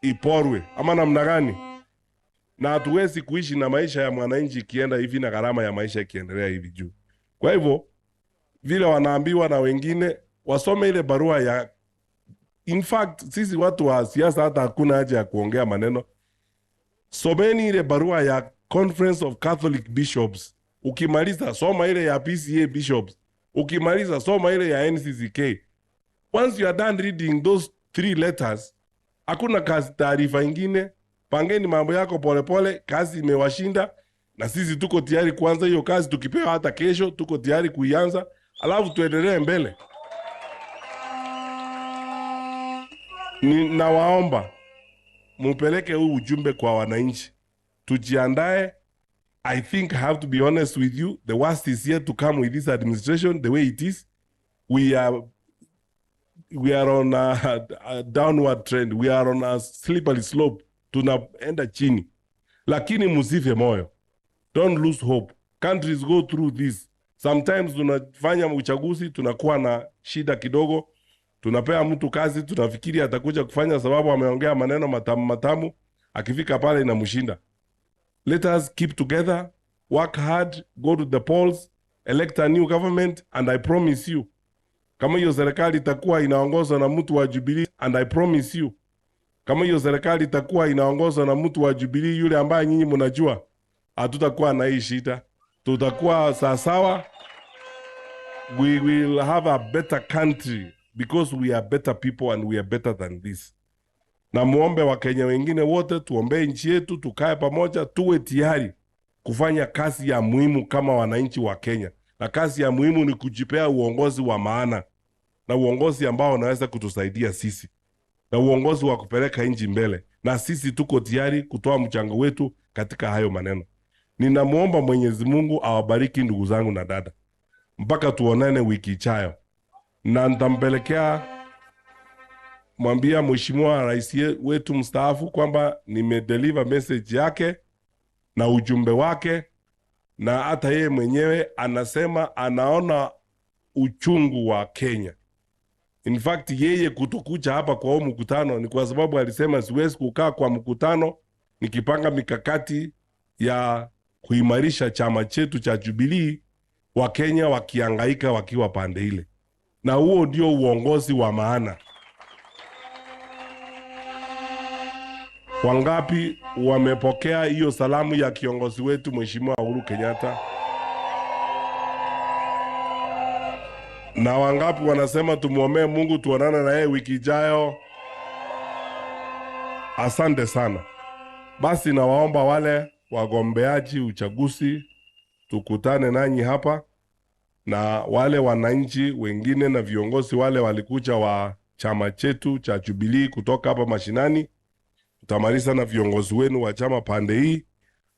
iporwe ama namna gani? Na hatuwezi kuishi na maisha ya mwananchi ikienda hivi na gharama ya maisha ikiendelea hivi juu. Kwa hivyo vile wanaambiwa na wengine wasome ile barua ya, in fact sisi watu wa siasa hata hakuna haja ya kuongea maneno. Someni ile barua ya Conference of Catholic Bishops. Ukimaliza soma ile ya PCA Bishops. Ukimaliza soma ile ya NCCK. Once you are done reading those 3 letters, hakuna kazi taarifa ingine. Pangeni mambo yako polepole, kazi imewashinda na sisi tuko tayari kuanza hiyo kazi. Tukipewa hata kesho tuko tayari kuianza, alafu tuendelee mbele. Ninawaomba mupeleke huu ujumbe kwa wananchi. Tujiandae. I think I have to be honest with you, the worst is yet to come with this administration the way it is. We are on a downward trend. We are on a slippery slope. Tunaenda chini. Lakini msife moyo. Don't lose hope. Countries go through this. Sometimes tunafanya uchaguzi, tunakuwa na shida kidogo. Tunapea mtu kazi, tunafikiri atakuja kufanya sababu ameongea maneno matamu matamu. Akifika pale inamshinda. Let us keep together, work hard, go to the polls, elect a new government, and I promise you, kama hiyo serikali itakuwa inaongozwa na mtu wa Jubilee, and I promise you, kama hiyo serikali itakuwa inaongozwa na mtu wa Jubilee yule ambaye nyinyi mnajua, hatutakuwa na hii shida. Tutakuwa sawa. We will have a better country because we are better people and we are better than this. Na muombe wa Kenya wengine wote, tuombe nchi yetu, tukae pamoja, tuwe tayari kufanya kazi ya muhimu kama wananchi wa Kenya. Na kazi ya muhimu ni kujipea uongozi wa maana, na uongozi ambao unaweza kutusaidia sisi, na uongozi wa kupeleka nchi mbele. Na sisi tuko tayari kutoa mchango wetu katika hayo maneno. Ninamuomba Mwenyezi Mungu awabariki ndugu zangu na dada. Mpaka tuonane wiki ijayo. Na nitampelekea, mwambia Mheshimiwa Rais wetu mstaafu kwamba nimedeliver message yake na ujumbe wake, na hata yeye mwenyewe anasema anaona uchungu wa Kenya. In fact, yeye kutokuja hapa kwa huu mkutano ni kwa sababu alisema siwezi kukaa kwa mkutano nikipanga mikakati ya kuimarisha chama chetu cha Jubilee, wa Kenya wakihangaika wakiwa pande ile. Na huo ndio uongozi wa maana. Wangapi wamepokea hiyo salamu ya kiongozi wetu Mheshimiwa Uhuru Kenyatta? Na wangapi wanasema tumuombe Mungu tuonane na yeye wiki ijayo? Asante sana. Basi nawaomba wale wagombeaji uchaguzi tukutane nanyi hapa, na wale wananchi wengine na viongozi wale walikuja wa chama chetu cha Jubilee kutoka hapa mashinani. Tutamaliza na viongozi wenu wa chama pande hii,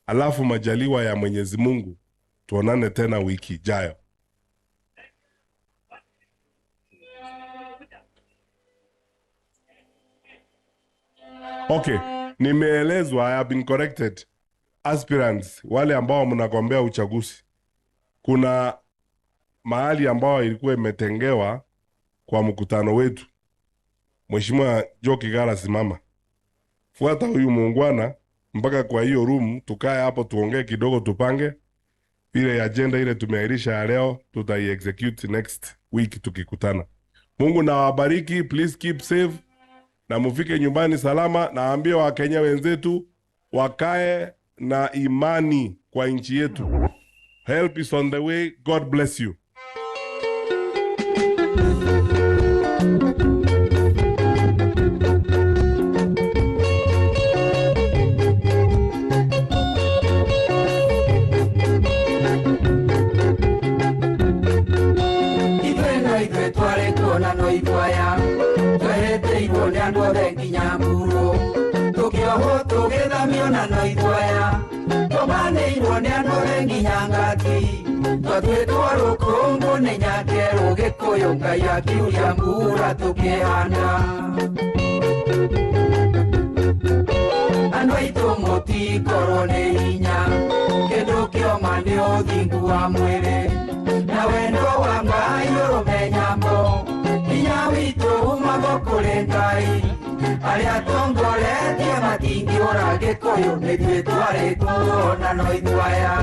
alafu majaliwa ya Mwenyezi Mungu tuonane tena wiki ijayo. Okay, nimeelezwa, I have been corrected. Aspirants, wale ambao mnagombea uchaguzi, kuna mahali ambao ilikuwa imetengewa kwa mkutano wetu. Mheshimiwa Joe Kigara, simama. Fuata huyu muungwana mpaka kwa hiyo room, tukae hapo tuongee kidogo, tupange ile agenda ile tumeahirisha ya leo, tutai-execute next week tukikutana. Mungu na wabariki, please keep safe na mufike nyumbani salama. Naambia Wakenya wenzetu wakae na imani kwa nchi yetu. Help is on the way. God bless you. Aria tongoretie. Matingĩũra Gĩkũyũ nĩ ithuĩ twarĩtwo na no ithuĩ aya.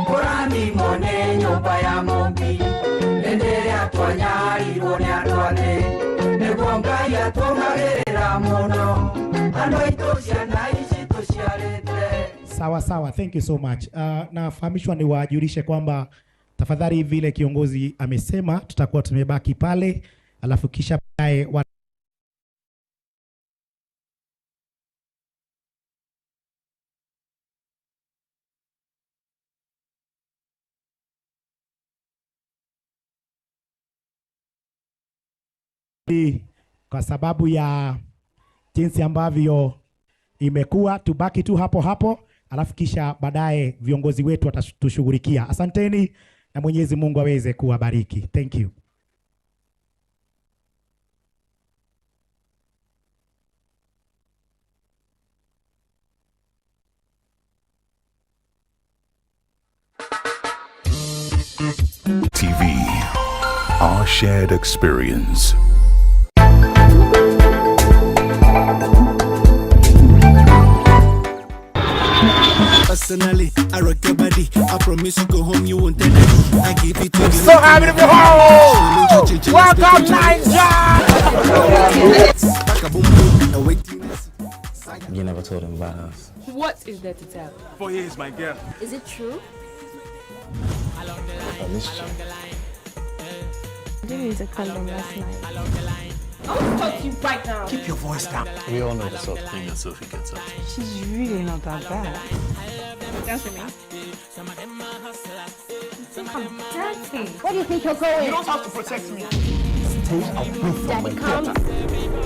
Kũrathimwo nĩ nyũmba ya Mũmbi hĩndĩ ĩrĩa twanyarirwo nĩ andũ a thĩ, nĩguo Ngai atũngagĩrĩra mũno andũ aitũ ciana ici tũciarĩte. Sawa sawa, thank you so much. Nafahamishwa niwajulishe kwamba tafadhali, vile kiongozi amesema, tutakuwa tumebaki pale, alafu kisha baadaye kwa sababu ya jinsi ambavyo imekuwa, tubaki tu hapo hapo, alafu kisha baadaye viongozi wetu watatushughulikia. Asanteni na Mwenyezi Mungu aweze kuwabariki. Thank you. TV, our shared experience. Personally, I rock your body. I promise you go home, you won't tell daddy. I give it to you. So happy to be home. Welcome, Naija. Back a boom boom. Now wait till You never told him about us. What is there to tell? 4 years, my girl. Is it true? I missed you. I didn't use a condom last night. I want to talk to you right now. Keep your voice down. We all know the sort of thing that Sophie gets up to. She's really not that bad. Dance with me. You think I'm dirty? Where do you think you're going? You don't have to protect me. Stay away from Daddy, my come. daughter.